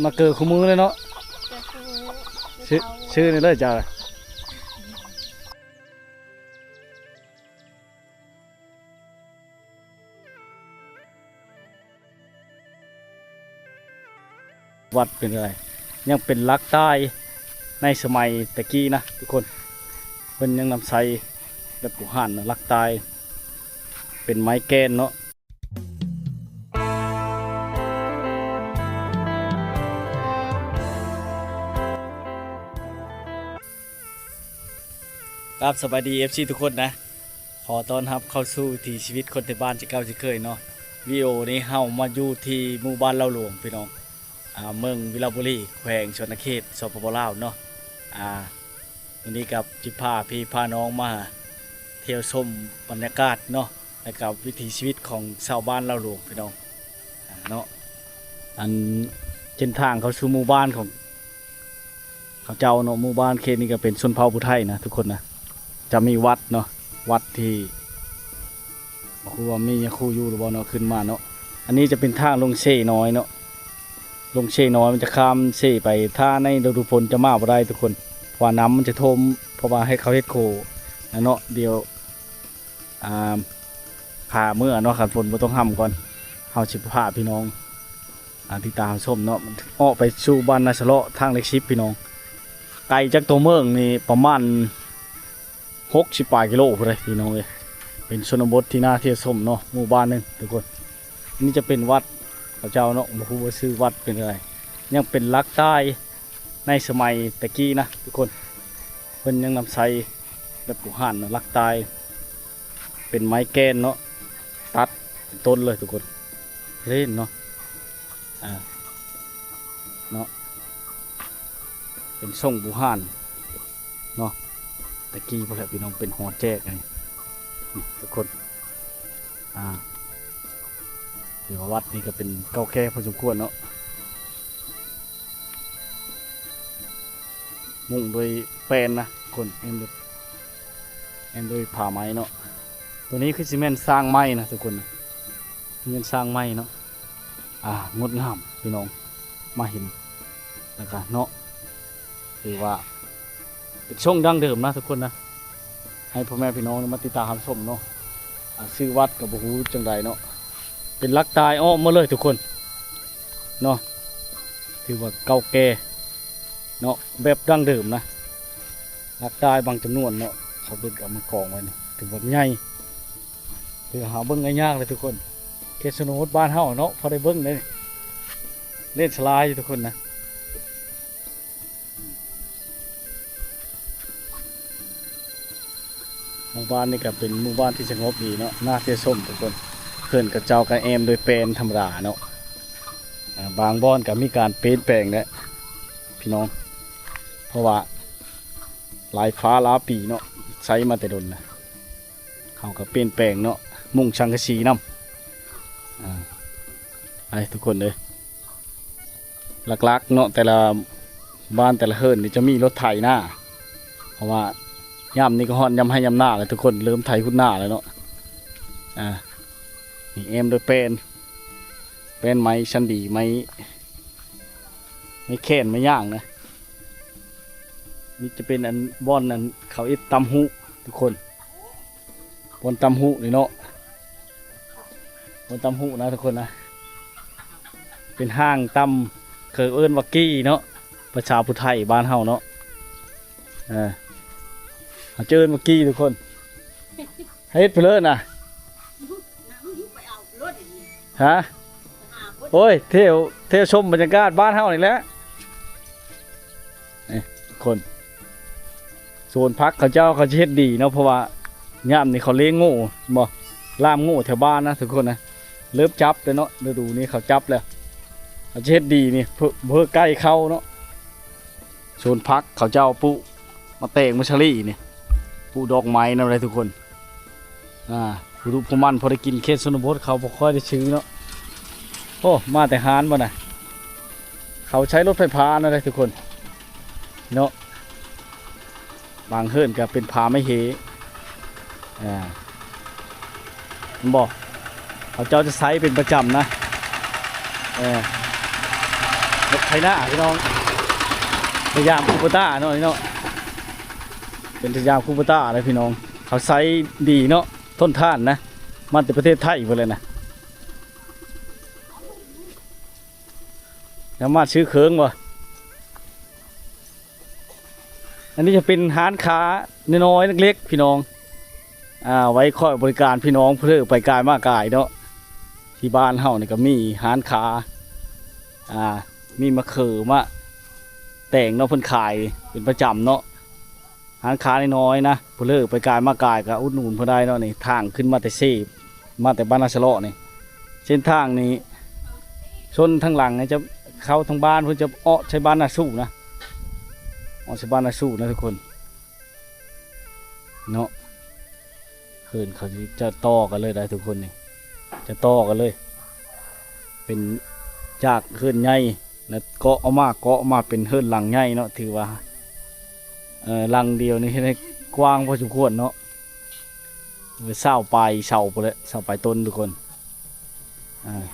ມາເກີດຄູ່ມື້ເລີຍເນາະ. ເກີດຄູ່ມື້. ຊື່ ເຂົາ ຊື່ນີ້ເລີຍເຈົ້າ. ວັດເປັນໄດ ຍັງເປັນຫຼັກຕາຍໃນສະໄໝແຕ່ກີ້ນະທຸກຄົນ. ເພິ່ນຍັງນຳໃຊ້ແບບບູຮານນະ, ຫຼັກຕາຍເປັນໄມ້ແກ່ນເນາະ. ກາບສະບາຍດີ ເອັຟຊີ ທຸກຄົນນະ, ຂໍຕ້ອນຮັບເຂົ້າສູ່ວິຖີຊີວິດຄົນໄທບ້ານເຊັ່ນເກົ່າເຊັ່ນເຄີຍເນາະ. ວິດີໂອນີ້ເຮົາມາຢູ່ທີ່ໝູ່ບ້ານເລົ່າຫຼວງ ພີ່ນ້ອງ, ອ່າ ເມືອງວິລະບູລີ ແຂວງສະຫວັນນະເຂດ ສປປ ລາວເນາະ. ອ່າ ມື້ນີ້ກໍຊິພາພີ່ພານ້ອງມາທ່ຽວຊົມບັນຍາກາດເນາະ ແລະກໍວິຖີຊີວິດຂອງຊາວບ້ານເລົ່າຫຼວງ ພີ່ນ້ອງ ເນາະ. ອັນເສັ້ນທາງເຂົ້າສູ່ໝູ່ບ້ານຂອງເຂົາເຈົ້າເນາະ, ໝູ່ບ້ານເຂດນີ້ກໍເປັນຊົນເຜົ່າຜູ້ໄທນະທຸກຄົນນະ. ຈະມີວັດເນາະ, ວັດທີ່ ບໍ່ຮູ້ວ່າມີຍາຄູຢູ່ຫຼືບໍ່ເນາະ, ຂຶ້ນມາເນາະ. ອັນນີ້ຈະເປັນທາງລົງເຊນ້ອຍເນາະ, ລົງເຊນ້ອຍມັນຈະຂ້າມເຊໄປ, ຖ້າໃນລະດູຝົນຈະມາບໍ່ໄດ້ທຸກຄົນ ເພາະວ່ານ້ຳມັນຈະຖ້ວມ, ເພາະວ່າໃຫ້ເຂົາເຮັດໂຄນະເນາະ. ດຽວ ອ່າ ພາເມືອເນາະ, ຄັນຝົນບໍ່ຕົກຫ້ຳກ່ອນ ເຮົາຊິພາພີ່ນ້ອງ ອ່າ ຕິດຕາມຮັບຊົມເນາະ. ອອກໄປສູ່ບ້ານນາສະເລາະ ທາງເລກສິບ ພີ່ນ້ອງ, ໄກຈາກຕົວເມືອງນີ້ປະມານຫົກສິບປາຍກິໂລພຸ້ນເດ້ ພີ່ນ້ອງເອີຍ. ເປັນຊົນນະບົດທີ່ໜ້າທ່ຽວຊົມເນາະ, ໝູ່ບ້ານໜຶ່ງທຸກຄົນ. ນີ້ຈະເປັນວັດເຂົາເຈົ້າເນາະ, ບໍ່ຮູ້ວ່າຊື່ວັດເປັນຈັ່ງໃດ, ຍັງເປັນຫຼັກຕາຍໃນສະໄໝແຕ່ກີ້ນະທຸກຄົນ. ເພິ່ນຍັງນຳໃຊ້ແບບບູຮານນະ, ຫຼັກຕາຍເປັນໄມ້ແກ່ນເນາະ, ຕັດເປັນຕົ້ນເລີຍທຸກຄົນ. ເຫັນເນາະ ອ່າ ເນາະ ເປັນຊົງບູຮານເນາະ, ແຕ່ກີ້ພຸ້ນແຫຼະພີ່ນ້ອງ, ເປັນຫໍແຈກນີ້ ນີ້ທຸກຄົນ. ອ່າ ຖືວ່າວັດນີ້ກໍເປັນເກົ່າແກ່ພໍສົມຄວນເນາະ. ມຸງໂດຍແປ້ນນະທຸກຄົນ, ແອ້ມໂດຍ ແອ້ມໂດຍຜ້າໄມ້ເນາະ. ຕົວນີ້ຄືຊິແມ່ນສ້າງໃໝ່ນະທຸກຄົນ, ແມ່ນສ້າງໃໝ່ເນາະ. ອ່າ ງົດງາມພີ່ນ້ອງ, ມາເຫັນແລ້ວກະເນາະ ຖືວ່າເປັນຊົງດັ້ງເດີມນະທຸກຄົນນະ. ໃຫ້ພໍ່ແມ່ພີ່ນ້ອງມາຕິດຕາມຮັບຊົມເນາະ. ອ່າ ຊື່ວັດກໍບໍ່ຮູ້ຈັ່ງໃດເນາະ, ເປັນຫຼັກຕາຍອ້ອມໝົດເລີຍທຸກຄົນເນາະ. ຖືວ່າເກົ່າແກ່ເນາະ, ແບບດັ້ງເດີມນະ, ຫຼັກຕາຍບາງຈຳນວນເນາະ, ເຂົາເບິ່ງເອົາມາກອງໄວ້ນີ້ ຖືວ່າໃຫຍ່. ຄືຫາເບິ່ງໄດ້ຍາກເລີຍທຸກຄົນ, ເຂດຊົນນະບົດບ້ານເຮົາເນາະ ພໍໄດ້ເບິ່ງໄດ້ ເລນສະລາຍຢູ່ທຸກຄົນນະ. ໝູ່ບ້ານນີ້ກໍເປັນໝູ່ບ້ານທີ່ສະຫງົບດີເນາະ, ໜ້າທ່ຽວຊົມທຸກຄົນ. ເຮືອນເຂົາເຈົ້າກໍແອ້ມໂດຍແປ້ນທຳມະດາເນາະ, ອ່າ ບາງບ່ອນກໍມີການປ່ຽນແປງແຫຼະພີ່ນ້ອງ, ເພາະວ່າຫຼາຍຟ້າຫຼາຍປີເນາະ, ໃຊ້ມາແຕ່ດົນນະ. ເຮົາກໍປ່ຽນແປງເນາະ, ມຸງສັງກະສີນຳ. ອ່າ ໄປທຸກຄົນເອີຍ, ຫຼັກໆເນາະ ແຕ່ລະບ້ານແຕ່ລະເຮືອນນີ້ຈະມີລົດໄຖນາ, ເພາະວ່າຍາມນີ້ກໍຮອດຍາມໄຮ່ຍາມນາແລ້ວທຸກຄົນ, ເລີ່ມໄຖຮຸດນາແລ້ວເນາະ. ອ່າ ນີ້ແອ້ມໂດຍແປ້ນ ແປ້ນໄມ້ຊັ້ນດີ, ໄມ້ ໄມ້ແຂນໄມ້ຫຍັງນະ. ນີ້ຈະເປັນອັນ ບ່ອນອັນເຂົາເຮັດຕຳຫຸທຸກຄົນ, ບ່ອນຕຳຫຸນີ້ເນາະ, ບ່ອນຕຳຫຸນະທຸກຄົນນະ. ເປັນຫ້າງຕຳ ເຂົາເອີ້ນວ່າກີ້ເນາະ, ພາສາຜູ້ໄທບ້ານເຮົາເນາະ. ເອີ ເຮົາຈະເອີ້ນວ່າກີ້ທຸກຄົນ. ເຮັດໄປເລີຍນະ. ຮະ? ໂອ້ຍ ທ່ຽວ ທ່ຽວຊົມບັນຍາກາດບ້ານເຮົານີ້ແຫຼະ. ນີ້ທຸກຄົນ ສວນຜັກເຂົາເຈົ້າ ເຂົາຊິເຮັດດີເນາະ, ເພາະວ່າຍາມນີ້ເຂົາລ້ຽງງູ ເຫັນບໍ່? ລ່າມງູແຖວບ້ານນະທຸກຄົນນະ, ເລີ່ມຈັບແລ້ວເນາະ, ລະດູນີ້ເຂົາຈັບແລ້ວ ເຂົາຊິເຮັດດີນີ້ ເພື່ອ ເພື່ອໄກ່ເຂົ້າເນາະ. ສວນຜັກເຂົາເຈົ້າປູກໝາກແຕງ ໝາກສາລີນີ້, ປູກດອກໄມ້ນຳໄດ໋ທຸກຄົນ. ອ່າ ຜູ້ດຸຜູ້ໝັ່ນພໍໄດ້ກິນ, ເຂດຊົນນະບົດເຂົາບໍ່ຄ່ອຍໄດ້ຊື້ເນາະ. ໂອ້ ມາແຕ່ຮ້ານບໍ່ນະ, ເຂົາໃຊ້ລົດໄຟຟ້ານຳໄດ໋ທຸກຄົນເນາະ. ບາງເຮືອນກໍເປັນຝາໄມ້ເຫ ອ່າ ເຫັນບໍ່? ເຂົາເຈົ້າຈະໃຊ້ເປັນປະຈຳນະ. ເອີ ລົດໄຖນາພີ່ນ້ອງ ສະຫຍາມຄູໂບຕ້າເນາະນີ້ເນາະ ເປັນສະຫຍາມຄູໂບຕ້າເລີຍພີ່ນ້ອງ ເຂົາໃຊ້ດີເນາະ ທົນທານນະ ມາແຕ່ປະເທດໄທພຸ້ນແຫຼະນະ. ສາມາດຊື້ເຄື່ອງບໍ່? ອັນນີ້ຈະເປັນຮ້ານຄ້ານ້ອຍໆ ເລັກໆ ພີ່ນ້ອງ ອ່າ ໄວ້ຄອຍບໍລິການພີ່ນ້ອງຜູ້ເລີໄປກາຍມາກາຍເນາະ. ທີ່ບ້ານເຮົານີ້ກໍມີຮ້ານຄ້າ ອ່າ ມີມາເຂີມາແຕງເນາະ ເພິ່ນຂາຍເປັນປະຈຳເນາະ. ຮ້ານຄ້ານ້ອຍໆ ນະ ຜູ້ເລີໄປກາຍມາກາຍກໍອຸດໜູນເພິ່ນໄດ້ເນາະ. ນີ້ທາງຂຶ້ນມາແຕ່ເຊ ມາແຕ່ບ້ານນາສະເລາະນີ້ ເສັ້ນທາງນີ້ ຊົນທາງຫຼັງນີ້ຈະເຂົ້າທາງບ້ານ ເພິ່ນຈະເອາະໃສ່ບ້ານນາສູນະ ເອາະໃສ່ບ້ານນາສູນະທຸກຄົນເນາະ. ເຮືອນເຂົາຊິຈະຕໍ່ກັນເລີຍໄດ໋ທຸກຄົນນີ້ ຈະຕໍ່ກັນເລີຍ ເປັນຈາກເຮືອນໃຫຍ່ ແລ້ວເກາະອອກມາ ເກາະມາເປັນເຮືອນຫຼັງໃຫຍ່ເນາະ. ຖືວ່າ ເອີ ຫຼັງດຽວນີ້ເຮັດໃຫ້ກວ້າງພໍສົມຄວນເນາະ ຊາວປາຍເສົາພຸ້ນແຫຼະ ຊາວປາຍຕົ້ນທຸກຄົນ. ອ່າ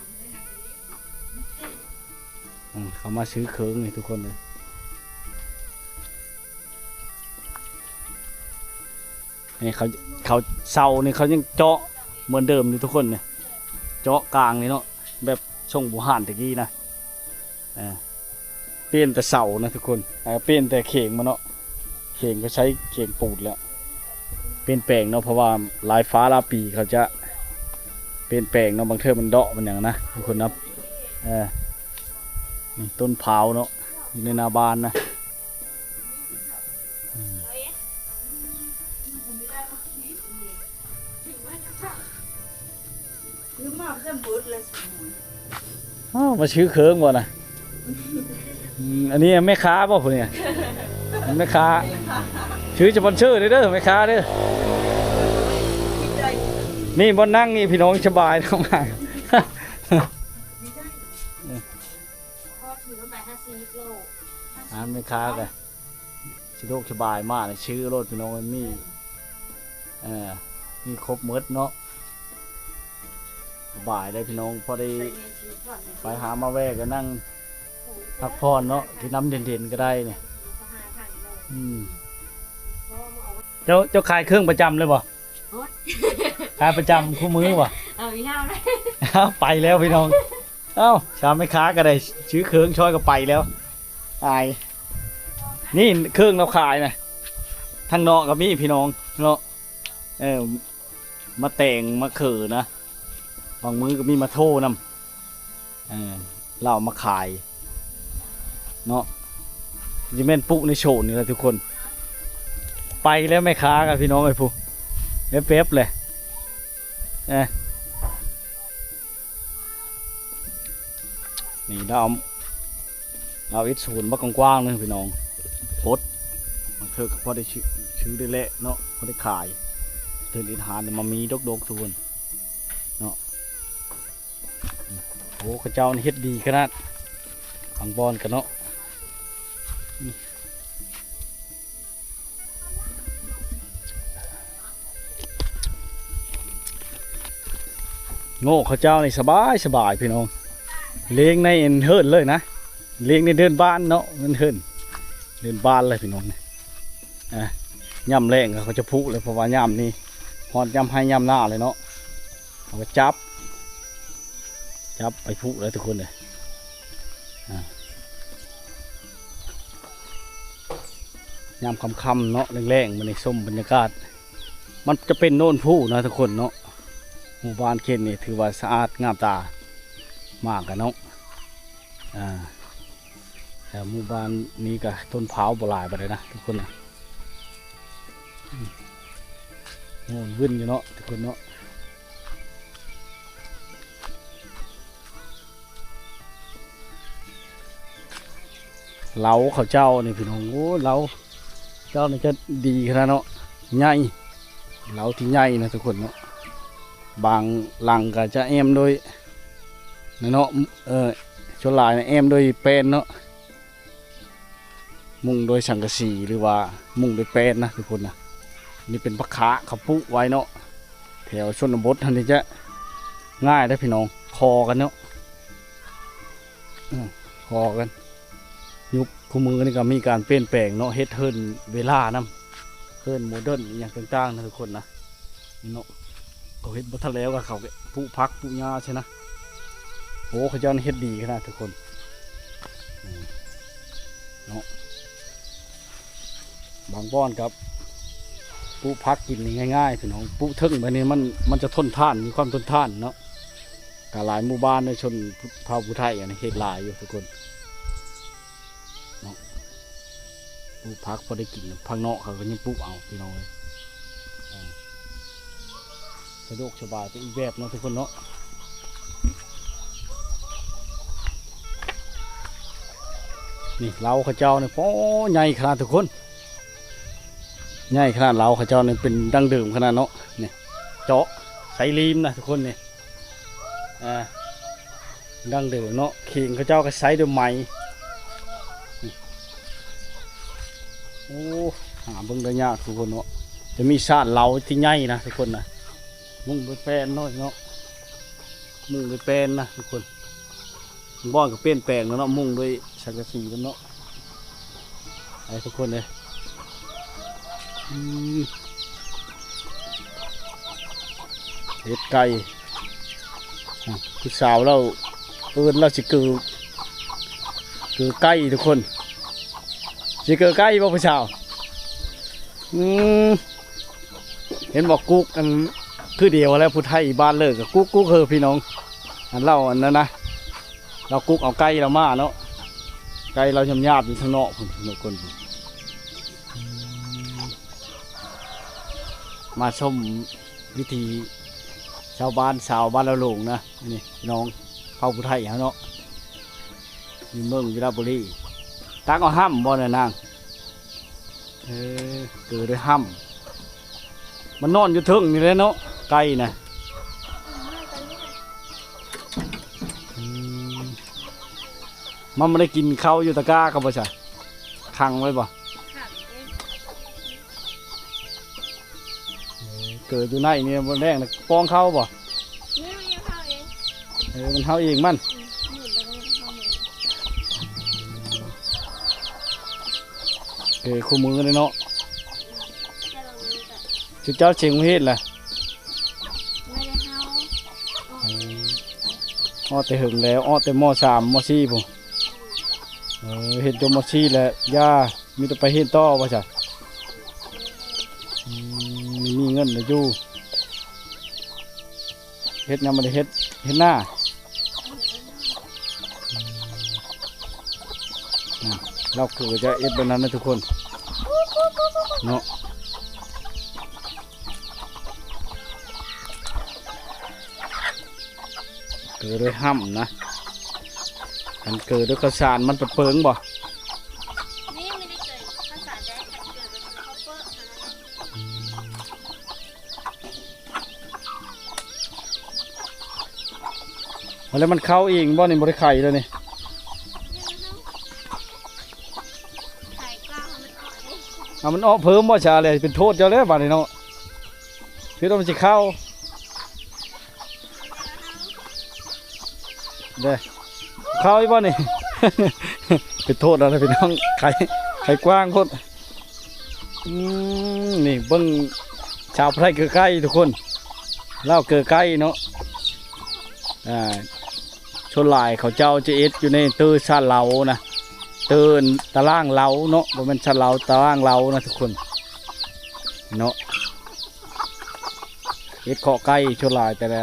ອືມ ເຂົາມາຊື້ເຄື່ອງນີ້ທຸກຄົນເດີ. ນີ້ເຂົາ ເຂົາເສົານີ້ເຂົາຍັງເຈາະເໝືອນເດີມຢູ່ທຸກຄົນນີ້ ເຈາະກາງນີ້ເນາະ ແບບຊົງບູຮານແຕ່ກີ້ນະ. ອ່າ ປ່ຽນແຕ່ເສົານະທຸກຄົນ ເອີ ປ່ຽນແຕ່ເຂງມາເນາະ ເຂງກໍໃຊ້ເຂງປູນແລ້ວ ປ່ຽນແປງເນາະ ເພາະວ່າຫຼາຍຟ້າຫຼາຍປີເຂົາຈະປ່ຽນແປງເນາະ ບາງເທື່ອມັນເດາະມັນຫຍັງນະທຸກຄົນນະ. ເອີ ນີ້ຕົ້ນພ້າວເນາະ ຢູ່ໃນໜ້າບ້ານນະ. ອືມ ອ້າວ ມາຊື້ເຄື່ອງບໍ່ນະ? ອືມ ອັນນີ້ແມ່ຄ້າບໍ່ຜູ້ນີ້? ແມ່ຄ້າ ຊື້ສະປອນເຊີເດີ ແມ່ຄ້າເດີ. ນີ້ບ່ອນນັ່ງນີ້ພີ່ນ້ອງ ສະບາຍເນາະ ມາ ອ່າ ແມ່ຄ້າກໍ ສະດວກສະບາຍ ມານີ້ຊື້ໂລດພີ່ນ້ອງ ມັນມີ ເອີ ມີຄົບໝົດເນາະ ສະບາຍເລີຍພີ່ນ້ອງ ພໍໄດ້ໄປຫາມາແວ່ກໍນັ່ງພັກຜ່ອນເນາະ ກິນນ້ຳເຢັນໆກໍໄດ້ນີ້. ອືມ ເຈົ້າ ເຈົ້າຂາຍເຄື່ອງປະຈຳເລີຍບໍ່? ໂອດ ຂາຍປະຈຳຄູ່ມື້ບໍ່? ເອີ ມີເຮົາເລີຍ ໄປແລ້ວພີ່ນ້ອງ. ເອົ້າ ສາວແມ່ຄ້າກໍໄດ້ຊື້ເຄື່ອງຊ່ອຍກໍໄປແລ້ວ ອາຍ. ນີ້ເຄື່ອງລາວຂາຍນະ ທາງນອກກໍມີພີ່ນ້ອງເນາະ ເອີ ມາແຕງມາເຂີນະ ບາງມື້ກໍມີມາໂທນຳ ເອີ ລາວເອົາມາຂາຍເນາະ ຊິແມ່ນປຸໃນໂຊນນີ້ແຫຼະທຸກຄົນ. ໄປແລ້ວແມ່ຄ້າກັນພີ່ນ້ອງເອີຍ ຜູ້ແປັບໆ ແຫຼະ. ເອີ ນີ້ດາວ ດາວເຮັດສວນບັກກວ້າງໆ ເລີຍພີ່ນ້ອງ ປົດ ບາງເທື່ອກໍພໍໄດ້ຊື້ ຊື້ໄດ້ແຫຼະເນາະ ພໍໄດ້ຂາຍ. ເຖິງເຮັດຮ້ານມາມີດົກໆ ທຸກຄົນເນາະ. ໂອ້ ເຂົາເຈົ້ານີ້ເຮັດດີຂະໜາດ ບາງບ່ອນກໍເນາະ. ໂງ່ເຂົາເຈົ້ານີ້ສະບາຍ ສະບາຍພີ່ນ້ອງ ລ້ຽງໃນເຮືອນເລີຍນະ ລ້ຽງໃນເດີ່ນບ້ານເນາະ ເຮືອນ ເດີ່ນບ້ານເລີຍພີ່ນ້ອງ. ອ່າ ຍາມແລ້ງເຂົາຈະຜຸເລີຍ ເພາະວ່າຍາມນີ້ຮອດຍາມໄຮ່ຍາມນາເລີຍເນາະ ເຂົາກໍຈັບ ຈັບໄປຜຸແລ້ວທຸກຄົນເອີຍ. ອ່າ ຍາມຄ່ຳໆ ເນາະ ແລງໆ ມື້ນີ້ຊົມບັນຍາກາດ ມັນຈະເປັນໂນນພູນະທຸກຄົນເນາະ. ໝູ່ບ້ານເຂດນີ້ຖືວ່າສະອາດງາມຕາມາກກະເນາະ. ອ່າ ແຖວໝູ່ບ້ານນີ້ກະຕົ້ນພ້າວບໍ່ຫຼາຍປານໃດນະທຸກຄົນນະ. ໂອ້ ວຶ່ນຢູ່ເນາະທຸກຄົນເນາະ. ເລົາເຂົາເຈົ້ານີ້ພີ່ນ້ອງ ໂອ້ ເລົາເຈົ້ານີ້ຈະດີຂະໜາດເນາະ ໃຫຍ່ ເລົາທີ່ໃຫຍ່ນະທຸກຄົນເນາະ. ບາງຫຼັງກໍຈະແອ້ມໂດຍ ເນາະ ເອີ ສ່ວນຫຼາຍແອ້ມໂດຍແປ້ນເນາະ ມຸງໂດຍສັງກະສີ ຫຼືວ່າມຸງໂດຍແປ້ນນະທຸກຄົນນະ. ນີ້ເປັນຜັກຂາ ເຂົາປູກໄວ້ເນາະ ແຖວຊົນນະບົດຫັ້ນນີ້ຈະງ່າຍເດ້ພີ່ນ້ອງ ຄໍກັນເນາະ ອືມ ຄໍກັນ. ຍຸກຄູ່ມື້ນີ້ກໍມີການປ່ຽນແປງເນາະ ເຮັດເຮືອນເວລານຳ ເຮືອນໂມເດີນອີ່ຫຍັງຕ່າງໆນະທຸກຄົນນະ. ນີ້ເນາະ ເຂົາເຮັດບໍ່ທັນແລ້ວ ກໍເຂົາກໍປູກຜັກປູກຫຍ້າຊີ້ນະ. ໂອ້ ເຂົາເຈົ້ານີ້ເຮັດດີຂະໜາດທຸກຄົນ ອືມ ເນາະ. ບາງບ່ອນກໍປູກຜັກກິນນີ້ງ່າຍໆ ພີ່ນ້ອງ. ປູກເທິງແບບນີ້ມັນ ມັນຈະທົນທານ ມີຄວາມທົນທານເນາະ. ກໍຫຼາຍໝູ່ບ້ານໃນຊົນເຜົ່າຜູ້ໄທອັນນີ້ເຮັດຫຼາຍຢູ່ທຸກຄົນເນາະ. ປູກຜັກພໍໄດ້ກິນ ຜັກເນາະເຂົາກໍຍັງປູກເອົາ ພີ່ນ້ອງເອີຍ. ອ່າ ສະດວກສະບາຍໄປອີກແບບເນາະທຸກຄົນເນາະ. ນີ້ເລົາເຂົາເຈົ້ານີ້ ໂອ້ ໃຫຍ່ຂະໜາດທຸກຄົນ ໃຫຍ່ຂະໜາດເລົາເຂົາເຈົ້ານີ້ ເປັນດັ້ງເດີມຂະໜາດເນາະ. ນີ້ເຈາະໃສ່ລີມນະທຸກຄົນນີ້ ອ່າ ດັ້ງເດີມເນາະ. ເຂ່ງເຂົາເຈົ້າກໍໃຊ້ດ້ວຍໄມ້. ໂອ້ ຫາເບິ່ງໄດ້ຍາກທຸກຄົນເນາະ. ຈະມີຊານເລົາທີ່ໃຫຍ່ນະທຸກຄົນນະ ມຸງດ້ວຍແປ້ນເນາະ ເນາະ ມຸງດ້ວຍແປ້ນນະທຸກຄົນ. ບ່ອນກໍປ່ຽນແປງແລ້ວເນາະ ມຸງດ້ວຍສັງກະສີແລ້ວເນາະ ໄອ້ທຸກຄົນເອີຍ. ອືມ ເຮັດໄກ່ ອາ ຜູ້ສາວລາວເອີ້ນລາວຊິເກີ ເກີໄກ່ທຸກຄົນ. ຊິເກີໄກ່ບໍ່ຜູ້ສາວ? ອືມ ເຫັນບໍ່ ກຸກອັນຄືດຽວແລ້ວ ຜູ້ໄທບ້ານເລີກກໍກຸກໆ ເຮີພີ່ນ້ອງ. ອັນລາວອັນນັ້ນນະ ລາວກຸກເອົາໄກ່ລາວມາເນາະ ໄກ່ລາວຫຍາບໆຢູ່ທາງນອກພຸ້ນທຸກຄົນ. ມາຊົມວິຖີຊາວບ້ານ ຊາວບ້ານລາວໂລງນະ ນີ້ພີ່ນ້ອງເຜົ່າຜູ້ໄທເຮົາເນາະ ຢູ່ເມືອງວິລະບູລີ. ຕັກເອົາຫ້ຳບໍ່ນະນາງ? ເອີ ເກີດ້ວຍຫ້ຳ ມັນນອນຢູ່ເທິງນີ້ແຫຼະເນາະ ໄກ່ນະ. ອືມ ມັນບໍ່ໄດ້ກິນເຂົ້າຢູ່ຕະກ້າເຂົາບໍ່ຊະ? ຂັງໄວ້ບໍ່? ຂັງເດ້. ເອີ ເກີດຢູ່ໃນນີ້ ມື້ແລງນະປ້ອງເຂົ້າບໍ່? ນີ້ມັນຍັງເຂົ້າເອງ. ເອີ ມັນເຮົາເອງມັນ. ອືມ ມື້ແລງມັນເຮົາເອງ. ເກີດຄູ່ມື້ເລີຍເນາະ. ອືມ ແຕ່ລະມື້ກໍ ຈຸເຈົ້າເສັງເຮັດລະ? ບໍ່ໄດ້ເຮົາ. ອືມ ອອກແຕ່ເຫິງແລ້ວ ອອກແຕ່ ມໍສາມ ມໍສີ່ພຸ້ນ. ເອີ ເຮັດຈົບ ມໍສີ່ ແລ້ວຢ່າ ມີແຕ່ໄປຮຽນຕໍ່ວ່າຊະ. ອືມ ມີເງິນລະຢູ່ ເຮັດຫຍັງບໍ່ໄດ້ເຮັດ ເຮັດນາ. ອືມ ລາວຄືຈະເຮັດແບບນັ້ນນະທຸກຄົນເນາະ. ເກີດ້ວຍຫ້ຳນະ ຄັນເກີດ້ວຍເຂົ້າສານມັນປະເປິງບໍ່? ນີ້ມັນໄດ້ເກີດເຂົ້າສານໄດ້ ຄັນເກີດເປັນເຂົ້າເປິ້ນ. ອືມ ແລ້ວມັນເຂົ້າເອງບໍ່ນີ້? ບໍ່ໄດ້ໄຂເລີຍນີ້ ໄຂກວ່າໃຫ້ມັນອອກເດ້. ເອົາ ມັນອອກເພີ່ມບໍ່ຊະ? ແລ້ວເປັນໂທດເຈົ້າແລ້ວບາດນີ້ເນາະ. ຄິດວ່າມັນຊິເຂົ້າເດ້ ເຂົ້າອີກບໍ່ນີ້? ເປັນໂທດແລ້ວນະພີ່ນ້ອງ ໄຂ ໄຂກວ້າງໂພດ. ອືມ ນີ້ເບິ່ງຊາວໄພເກີໄກ່ທຸກຄົນ ລາວເກີໄກ່ເນາະ. ອ່າ ສ່ວນຫຼາຍເຂົາເຈົ້າຈະເຮັດຢູ່ໃນເຕີຊານເລົານະ ເຕີຕາລ່າງເລົາເນາະ ບໍ່ແມ່ນຊານເລົາ ຕາລ່າງເລົານະທຸກຄົນເນາະ. ເຮັດເຄາະໄກ່ ສ່ວນຫຼາຍແຕ່ລະ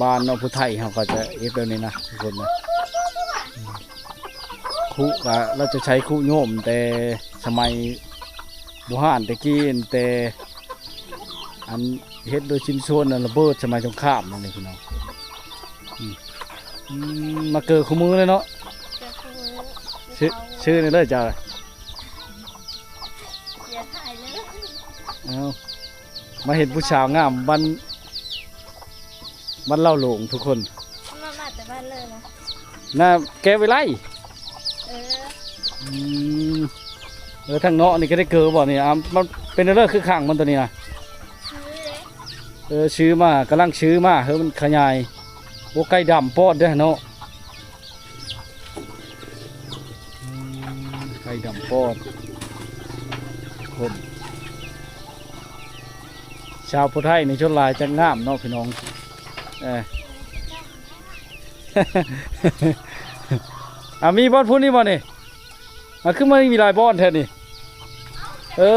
ບ້ານເນາະ ຜູ້ໄທເຮົາກໍຈະເຮັດແບບນີ້ນະທຸກຄົນນະ. ຄຸກະ ລາວຈະໃຊ້ຄຸໂຍມແຕ່ສະໄໝບູຮານແຕ່ກີ້ ແຕ່ອັນເຮັດໂດຍຊິ້ນສ່ວນລະເບີດສະໄໝສົງຄາມນັ້ນເດ້ພີ່ນ້ອງ. ອືມ ອືມ ມາເກີຄູ່ມື້ເລີຍເນາະ. ເກີຄູ່ມື້ ຊື່ ຊື່ນີ້ເດີເຈົ້າ. ຢ່າຖ່າຍເລີຍ. ເອົ້າ ມາເຫັນຜູ້ສາວງາມບ້ານ ບ້ານເລົ່າຫຼວງທຸກຄົນ. ມາ ມາແຕ່ບ້ານເລີຍນະ ນາແກ້ວວິໄລ. ເອີ ອືມ ເອີ ທາງເນາະນີ້ກໍໄດ້ເກີບໍ່ນີ້? ອ່າ ມັນເປັນແນວໃດຄືຂ້າງມັນໂຕນີ້ນະ? ຊື້ເດ້. ເອີ ຊື້ມາ ກຳລັງຊື້ມາ ເຮີ ມັນຂະຫຍາຍ. ໂອ້ ໄກ່ດຳປອດເດ້ເນາະ. ອືມ ດຳປອດ ຄົນ ຊາວຜູ້ໄທນີ້ສ່ວນຫຼາຍຈະງາມເນາະພີ່ນ້ອງ. ເອີ ອາ ມີບ່ອນພຸ້ນອີກບໍ່ນີ້? ອາ ຄືມັນມີຫຼາຍບ່ອນແທ້ນີ້? ເອີ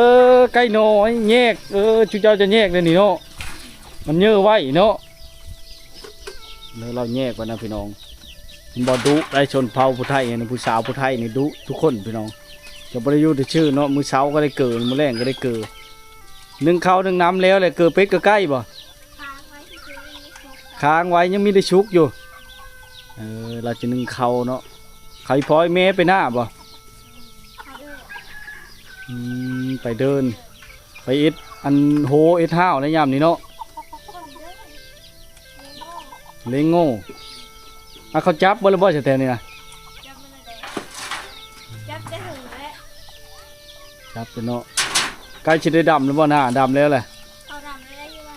ໄກ່ນ້ອຍແຍກ ເອີ ຊຸມເຈົ້າຈະແຍກແນວນີ້ເນາະ ມັນເຍີ້ໄວ້ເນາະ. ເອີ ລາວແຍກໄວ້ນະພີ່ນ້ອງ. ເຫັນບໍ່ ດຸໄດ໋ ຊົນເຜົ່າຜູ້ໄທນີ້ ຜູ້ສາວຜູ້ໄທນີ້ດຸທຸກຄົນພີ່ນ້ອງ. ຈະບໍ່ໄດ້ຢູ່ແຕ່ຊື່ເນາະ ມື້ເຊົ້າກໍໄດ້ເກີ ມື້ແລງກໍໄດ້ເກີ ໜຶ້ງເຂົ້າໜຶ້ງນ້ຳແລ້ວແຫຼະ. ເກີເປັດເກີໄກ່ບໍ່? ຄ້າງໄວ້ ຍັງມີໄດ້ສຸກຢູ່. ເອີ ລາວຈະໜຶ້ງເຂົ້າເນາະ. ເຂົາອີ່ພໍ່ອີ່ແມ່ໄປນາບໍ່? ອືມ ໄປເດີ່ນ ໄປເຮັດອັນໂຮເຮັດຮ້າວໃນຍາມນີ້ເນາະ. ເລັງໂງ່ ອາ ເຂົາຈັບເບິດແລ້ວບໍ່ ແຖວນີ້ນະ? ຈັບແຕ່ເຫິງແລ້ວ ຈັບແຕ່ເນາະ. ໃກ້ຊິໄດ້ດຳແລ້ວບໍ່ນາ? ດຳແລ້ວແຫຼະ ເຂົາດຳແລ້ວຢູ່ວ່າ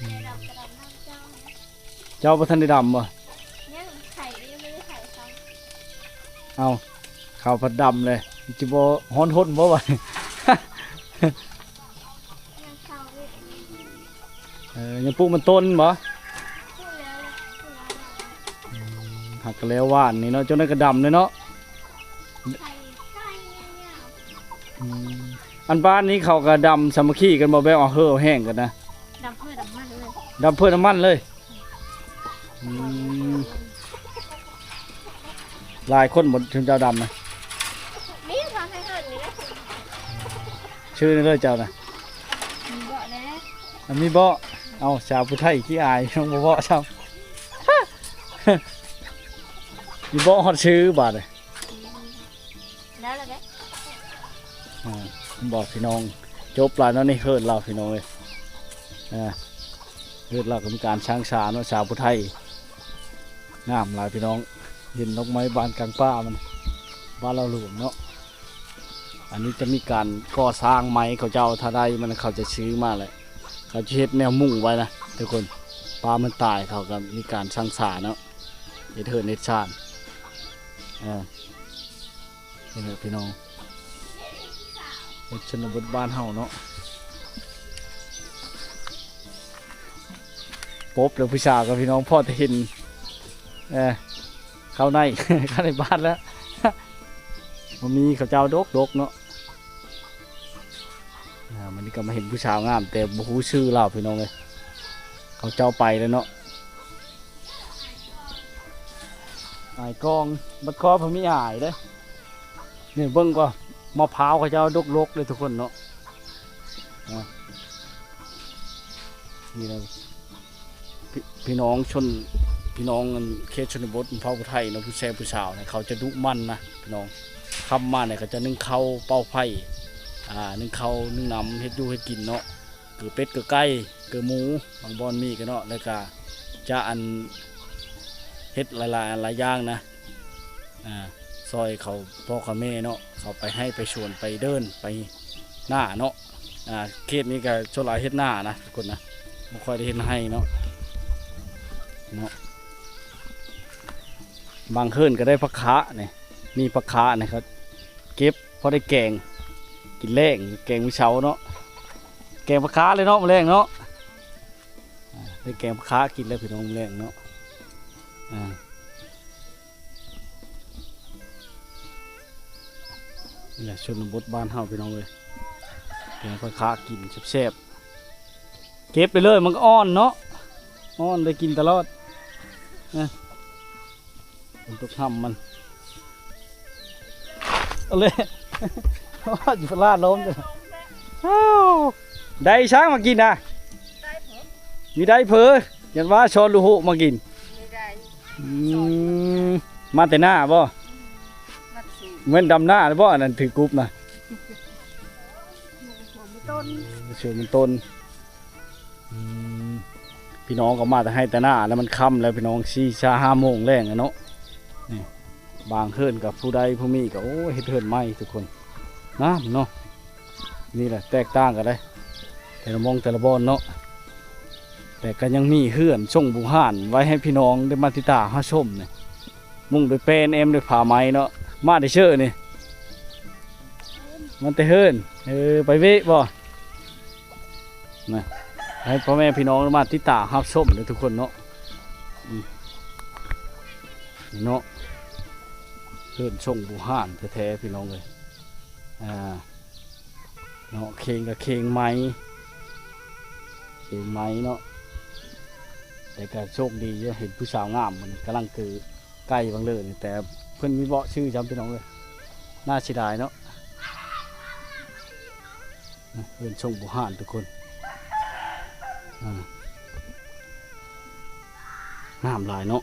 ອືມ ໄດ້ດຳກໍດຳນຳເຈົ້າ. ເຈົ້າບໍ່ທັນໄດ້ດຳບໍ່? ຍັງ ໄຖຍັງບໍ່ໄດ້ໄຖຊ້ຳ. ເອົ້າ ເຂົາພັດດຳເລີຍ ຊິບໍ່ຮ້ອນຮົນບໍ່ບາດນີ້? ຍັງເຊົາເວດ ເອີ ຍັງປູກມັນຕົ້ນບໍ່? ປູກແລ້ວ ປູກແລ້ວ ອືມ ຫາກກໍແລ້ວຫວ່ານນີ້ເນາະ ຈັ່ງໃດກໍດຳເລີຍເນາະ. ອືມ ອັນບ້ານນີ້ເຂົາກໍດຳສາມັກຄີກັນບໍ່ ແບບເອົາເຫີເອົາແຫ້ງກັນນະ? ດຳເຫີດຳມັນເລີຍ ດຳເຫີດຳມັນເລີຍ. ອືມ ຫຼາຍຄົນບໍ່ ເຈົ້າດຳນະ? ມີພາໄທເຫີນນີ້ແຫຼະ ຊື່ນີ້ເລີຍເຈົ້ານະ? ມີເບາະແດ່ ອາ ມີເບາະ. ເອົ້າ ສາວຜູ້ໄທຂີ້ອາຍ ຍັງບໍ່ເບາະຊ້ຳ ມີເບາະຮອດຊື່ບາດນີ້. ແລ້ວລະເດ້ ອ່າ ບອກພີ່ນ້ອງ ຈົບລະເນາະ ນີ້ເຮີດລາວພີ່ນ້ອງເອີຍ. ອ່າ ເຮີດລາວກໍມີການຊ້າງສາເນາະ ສາວຜູ້ໄທ ງາມຫຼາຍພີ່ນ້ອງ. ເຫັນດອກໄມ້ບານກາງປ່າມັນ ບ້ານລາວຫຼວງເນາະ. ອັນນີ້ຈະມີການກໍ່ສ້າງໃໝ່ ເຂົາເຈົ້າ ຖ້າໄດ້ມັນ ເຂົາຈະຊື້ມາແຫຼະ ເຂົາຈະເຮັດແນວມຸງໄວ້ນະທຸກຄົນ. ປ່າມັນຕາຍ ເຂົາກໍມີການສ້າງສາເນາະ ເຮັດເຮືອນເຮັດຊານ ເອີ. ນີ້ແຫຼະພີ່ນ້ອງ ເປັນຊົນນະບົດບ້ານເຮົາເນາະ. ປົບແລ້ວຜູ້ສາວກັບພີ່ນ້ອງ ພໍແຕ່ເຫັນ ເອີ ເຂົ້າໃນ ເຂົ້າໃນບ້ານແລ້ວ ບໍ່ມີ ເຂົາເຈົ້າດົກໆເນາະ. ອ່າ ມື້ນີ້ກໍມາເຫັນຜູ້ສາວງາມ ແຕ່ບໍ່ຮູ້ຊື່ລາວພີ່ນ້ອງເອີຍ ເຂົາເຈົ້າໄປແລ້ວເນາະ. ອາຍກ້ອງ ບັດຄໍເພິ່ນມີອາຍເດ້. ນີ້ເບິ່ງກໍ ມະພ້າວເຂົາເຈົ້າດົກໆເດ້ທຸກຄົນເນາະ. ອ່າ ນີ້ລະ ພີ່ ພີ່ນ້ອງຊົນ ພີ່ນ້ອງອັນເຂດຊົນນະບົດ ເຜົ່າຜູ້ໄທເນາະ ຜູ້ແຊຜູ້ສາວເນາະ ເຂົາຈະດຸໝັ່ນນະພີ່ນ້ອງ. ຄ່ຳມານີ້ເຂົາຈະໜຶ້ງເຂົ້າ ເປົ່າໄຟ ອ່າ ໜຶ້ງເຂົ້າ ໜຶ້ງນ້ຳ ເຮັດຢູ່ເຮັດກິນເນາະ. ເກີເປັດເກີໄກ່ເກີໝູ ບາງບ່ອນມີກໍເນາະ ແລ້ວກະຈະອັນເຮັດຫຼາຍໆ ຫຼາຍຢ່າງນະ ອ່າ ຊ່ອຍເຂົາພໍ່ເຂົາແມ່ເນາະ ເຂົາໄປໄຮ່ໄປສວນໄປເດີ່ນໄປນາເນາະ. ອ່າ ເຂດນີ້ກໍສ່ວນຫຼາຍເຮັດນານະທຸກຄົນນະ ບໍ່ຄ່ອຍໄດ້ເຮັດໄຮ່ເນາະ ເນາະ. ບາງເຮືອນກໍໄດ້ຜັກຄານີ້ ມີຜັກຄານີ້ເຂົາເກັບ ພໍໄດ້ແກງກິນແລງ ແກງມື້ເຊົ້າເນາະ ແກງຜັກຄາເລີຍເນາະ ມື້ແລງເນາະ. ອ່າ ໄດ້ແກງຜັກຄາກິນແລ້ວພີ່ນ້ອງ ມື້ແລງເນາະ. ອ່າ ນີ້ແຫຼະຊົນນະບົດບ້ານເຮົາພີ່ນ້ອງເອີຍ ແກງຜັກຄາກິນແຊບໆ. ເກັບໄປເລີຍ ມັນກໍອ່ອນເນາະ ອ່ອນໄດ້ກິນຕະຫຼອດ. ອ່າ ຝົນຕົກຫ້ຳມັນ ເອົາເລີຍ ຢູ່ລາດລົມ. ອ້າວ ໄດ້ຊ້າງມາກິນນະ ມີໄດ້ເຜີ ຍັນວ່າຊອນລູກໂຮມາກິນ. ອືມ ມາແຕ່ໜ້າບໍ່? ແມ່ນດຳໜ້າບໍ່ ອັນນັ້ນຖືກກຸບນະ ເຊື່ອມັນຕົ້ນ. ອືມ ພີ່ນ້ອງກໍມາແຕ່ໄຮ່ແຕ່ນາ ແລ້ວມັນຄ່ຳແລ້ວພີ່ນ້ອງ ສີ່ຫ້າໂມງແລງແລ້ວເນາະ. ນີ້ ບາງເຮືອນກໍຜູ້ໃດຜູ້ມີກໍ ໂອ້ຍ ເຮັດເຮືອນໃໝ່ທຸກຄົນ ງາມເນາະ. ນີ້ແຫຼະແຕກຕ່າງກັນເດ້ ແຕ່ລະໝ່ອງແຕ່ລະບ່ອນເນາະ. ແຕ່ກໍຍັງມີເຮືອນຊົງບູຮານໄວ້ໃຫ້ພີ່ນ້ອງໄດ້ມາຕິດຕາມຮັບຊົມນີ້ ມຸງດ້ວຍແປ້ນ ແອ້ມດ້ວຍຜ້າໄມ້ເນາະ. ມາແຕ່ເຊີນີ້ ມາແຕ່ເຮືອນ ເອີ ໄປເວະບໍ່ ນະ ໃຫ້ພໍ່ແມ່ພີ່ນ້ອງມາຕິດຕາມຮັບຊົມເດີທຸກຄົນເນາະ ອືມ ນີ້ເນາະ ເຮືອນຊົງບູຮານແທ້ໆ ພີ່ນ້ອງເອີຍ ອ່າ ເນາະ ເຄງກໍເຄງໄມ້ ເຄງໄມ້ເນາະ ແຕ່ກໍໂຊກດີຢູ່ ເຫັນຜູ້ສາວງາມ ມັນກຳລັງຄືໄກ່ບັງເລີນີ້ ແຕ່ເພິ່ນມີເບາະຊື່ຊ້ຳ ພີ່ນ້ອງເອີຍ ໜ້າເສຍດາຍເນາະ ເຮືອນຊົງບູຮານທຸກຄົນ ອ່າ ງາມຫຼາຍເນາະ